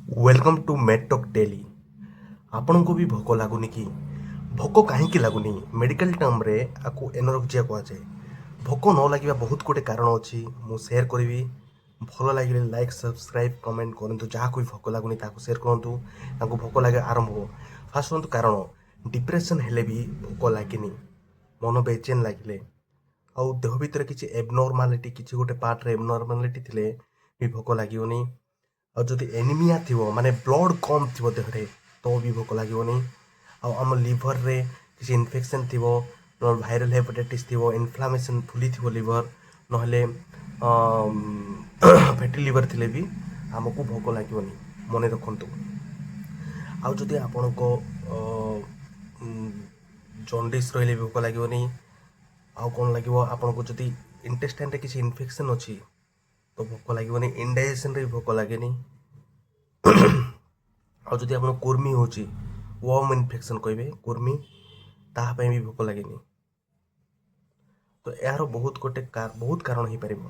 Welcome to MedTalk Daily. ଆପଣଙ୍କୁ ବି ଭୋକ ଲାଗୁନି କି? ଭୋକ କାହିଁକି ଲାଗୁନି? ମେଡ଼ିକାଲ ଟର୍ମରେ ଆକୁ ଏନୋରେକ୍ସିଆ କୁହାଯାଏ। ଭୋକ ନ ଲାଗିବା ବହୁତ ଗୋଟେ କାରଣ ଅଛି, ମୁଁ ସେୟାର କରିବି। ଭଲ ଲାଗିଲେ ଲାଇକ୍, ସବସ୍କ୍ରାଇବ୍, କମେଣ୍ଟ କରନ୍ତୁ। ଯାହାକୁ ବି ଭୋକ ଲାଗୁନି, ତାକୁ ସେୟାର କରନ୍ତୁ, ତାଙ୍କୁ ଭୋକ ଲାଗିବା ଆରମ୍ଭ ହେବ। ଫାର୍ଷ୍ଟ ହୁଅନ୍ତୁ କାରଣ, ଡିପ୍ରେସନ୍ ହେଲେ ବି ଭୋକ ଲାଗେନି, ମନ ବେଚେନ ଲାଗିଲେ, ଆଉ ଦେହ ଭିତରେ କିଛି ଏବନର୍ମାଲିଟି, କିଛି ଗୋଟେ ପାର୍ଟରେ ଏବନର୍ମାଲିଟି ଥିଲେ ବି ଭୋକ ଲାଗିବନି। ଆଉ ଯଦି ଏନିମିଆ ଥିବ, ମାନେ ବ୍ଲଡ଼ କମ୍ ଥିବ ଦେହରେ, ତ ବି ଭୋକ ଲାଗିବନି। ଆଉ ଆମ ଲିଭରରେ କିଛି ଇନଫେକ୍ସନ୍ ଥିବ, ନହେଲେ ଭାଇରାଲ୍ ହେପାଟାଇଟିସ୍ ଥିବ, ଇନଫ୍ଲାମେସନ୍ ଫୁଲିଥିବ ଲିଭର, ନହେଲେ ଫ୍ୟାଟି ଲିଭର ଥିଲେ ବି ଆମକୁ ଭୋକ ଲାଗିବନି, ମନେ ରଖନ୍ତୁ। ଆଉ ଯଦି ଆପଣଙ୍କ ଜଣ୍ଡିସ୍ ରହିଲେ ବି ଭୋକ ଲାଗିବନି। ଆଉ କ'ଣ ଲାଗିବ ଆପଣଙ୍କୁ? ଯଦି ଇଣ୍ଟେଷ୍ଟାଇନ୍ରେ କିଛି ଇନଫେକ୍ସନ୍ ଅଛି ତ ଭୋକ ଲାଗିବନି। ଇନଡାଇଜେସନ୍ରେ ବି ଭୋକ ଲାଗେନି। ଆଉ ଯଦି ଆପଣ କୁର୍ମି ହେଉଛି, ୱାର୍ମ ଇନଫେକ୍ସନ୍ କହିବେ, କୁର୍ମି, ତାହା ପାଇଁ ବି ଭୋକ ଲାଗେନି। ତ ଏହାର ବହୁତ କାରଣ ହେଇପାରିବ।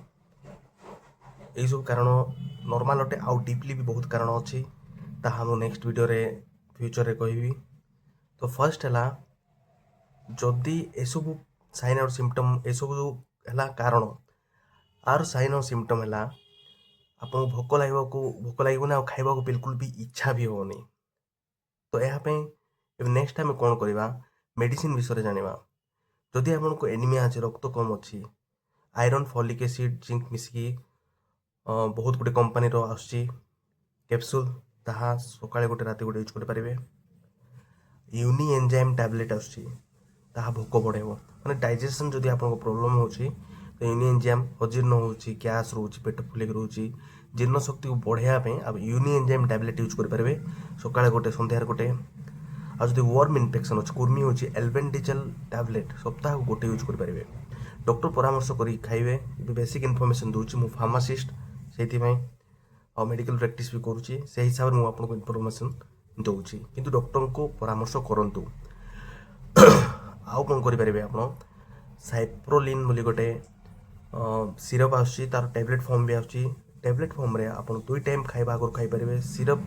ଏଇସବୁ କାରଣ ନର୍ମାଲ୍ ଅଟେ। ଆଉ ଡିପଲି ବି ବହୁତ କାରଣ ଅଛି, ତାହା ମୁଁ ନେକ୍ସଟ ଭିଡ଼ିଓରେ, ଫ୍ୟୁଚରରେ କହିବି। ତ ଫାର୍ଷ୍ଟ ହେଲା, ଯଦି ଏସବୁ ସାଇନ୍ ଆଉ ସିମ୍ପଟମ୍, ଏସବୁ ଯେଉଁ ହେଲା କାରଣ, ଆର ସାଇନ୍ ଆଉ ସିମ୍ପଟମ୍ ହେଲା ଆପଣଙ୍କୁ ଭୋକ ଲାଗିବନି ଆଉ ଖାଇବାକୁ ବିଲକୁଲ ବି ଇଚ୍ଛା ବି ହେବନି। ତ ଏହା ପାଇଁ ଏବେ ନେକ୍ସଟ ଆମେ କ'ଣ କରିବା? ମେଡ଼ିସିନ ବିଷୟରେ ଜାଣିବା। ଯଦି ଆପଣଙ୍କୁ ଏନିମିଆ ଅଛି, ରକ୍ତ କମ୍ ଅଛି, ଆଇରନ୍, ଫଲିକ୍ ଏସିଡ୍, ଜିଙ୍କ ମିଶିକି ବହୁତ ଗୁଡ଼ିଏ କମ୍ପାନୀର ଆସୁଛି କ୍ୟାପସୁଲ୍, ତାହା ସକାଳେ ଗୋଟେ, ରାତି ଗୋଟେ ୟୁଜ୍ କରିପାରିବେ। ୟୁନି ଏନ୍ଜାଇମ୍ ଟ୍ୟାବଲେଟ୍ ଆସୁଛି, ତାହା ଭୋକ ବଢ଼ାଇବ। ମାନେ ଡାଇଜେସନ୍ ଯଦି ଆପଣଙ୍କ ପ୍ରୋବ୍ଲେମ୍ ହେଉଛି, ତ ୟୁନି ଏନ୍ଜାଇମ୍, ଅଜୀର୍ଣ୍ଣ ହେଉଛି, ଗ୍ୟାସ୍ ରହୁଛି, ପେଟ ଫୁଲିକି ରହୁଛି, ଜୀର୍ଣ୍ଣ ଶକ୍ତିକୁ ବଢ଼ାଇବା ପାଇଁ ଆଉ ୟୁନି ଏନ୍ଜାଇମ୍ ଟ୍ୟାବଲେଟ୍ ୟୁଜ୍ କରିପାରିବେ, ସକାଳେ ଗୋଟେ, ସନ୍ଧ୍ୟାରେ ଗୋଟେ। ଆଉ ଯଦି ୱାର୍ମ ଇନଫେକ୍ସନ୍ ଅଛି, କୁର୍ମି ହେଉଛି, ଏଲବେଣ୍ଡିଜଲ୍ ଟ୍ୟାବଲେଟ୍ ସପ୍ତାହକୁ ଗୋଟେ ୟୁଜ୍ କରିପାରିବେ। ଡକ୍ଟର ପରାମର୍ଶ କରିକି ଖାଇବେ। ଏବେ ବେସିକ୍ ଇନଫର୍ମେସନ୍ ଦେଉଛି। ମୁଁ ଫାର୍ମାସିଷ୍ଟ, ସେଇଥିପାଇଁ ଆଉ ମେଡ଼ିକାଲ ପ୍ରାକ୍ଟିସ୍ ବି କରୁଛି, ସେଇ ହିସାବରେ ମୁଁ ଆପଣଙ୍କୁ ଇନଫର୍ମେସନ୍ ଦେଉଛି। କିନ୍ତୁ ଡକ୍ଟରଙ୍କୁ ପରାମର୍ଶ କରନ୍ତୁ। ଆଉ କ'ଣ କରିପାରିବେ ଆପଣ? ସାଇପ୍ରୋଲିନ୍ ବୋଲି ଗୋଟେ ସିରପ୍ ଆସୁଛି, ତାର ଟ୍ୟାବଲେଟ୍ ଫର୍ମ ବି ଆସୁଛି। ଟ୍ୟାବଲେଟ୍ ଫର୍ମରେ ଆପଣ ଦୁଇ ଟାଇମ୍ ଖାଇବା ଆଗରୁ ଖାଇପାରିବେ। ସିରପ୍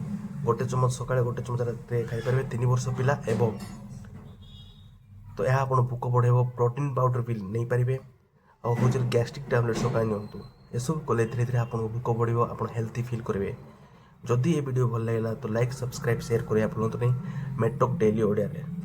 ଗୋଟେ ଚାମଚ ସକାଳେ, ଗୋଟେ ଚାମଚ ରାତିରେ ଖାଇପାରିବେ, 3 ବର୍ଷ ପିଲା ଏବଂ ତ ଏହା ଆପଣ ଭୋକ ବଢ଼ାଇବ। ପ୍ରୋଟିନ୍ ପାଉଡ଼ର ବି ନେଇପାରିବେ। ଆଉ ହେଉଛି ଗ୍ୟାଷ୍ଟ୍ରିକ୍ ଟ୍ୟାବଲେଟ୍ ସକାଳେ ନିଅନ୍ତୁ। ଏସବୁ କଲେ ଧୀରେ ଧୀରେ ଆପଣଙ୍କୁ ଭୋକ ବଢ଼ିବ, ଆପଣ ହେଲ୍ଥି ଫିଲ୍ କରିବେ। ଯଦି ଏ ଭିଡ଼ିଓ ଭଲ ଲାଗିଲା ତ ଲାଇକ୍, ସବସ୍କ୍ରାଇବ୍, ସେୟାର କରିବା ଭୁଲନ୍ତୁ ନାହିଁ ମେଡ୍ଟକ୍ ଡେଲି ଓଡ଼ିଆରେ।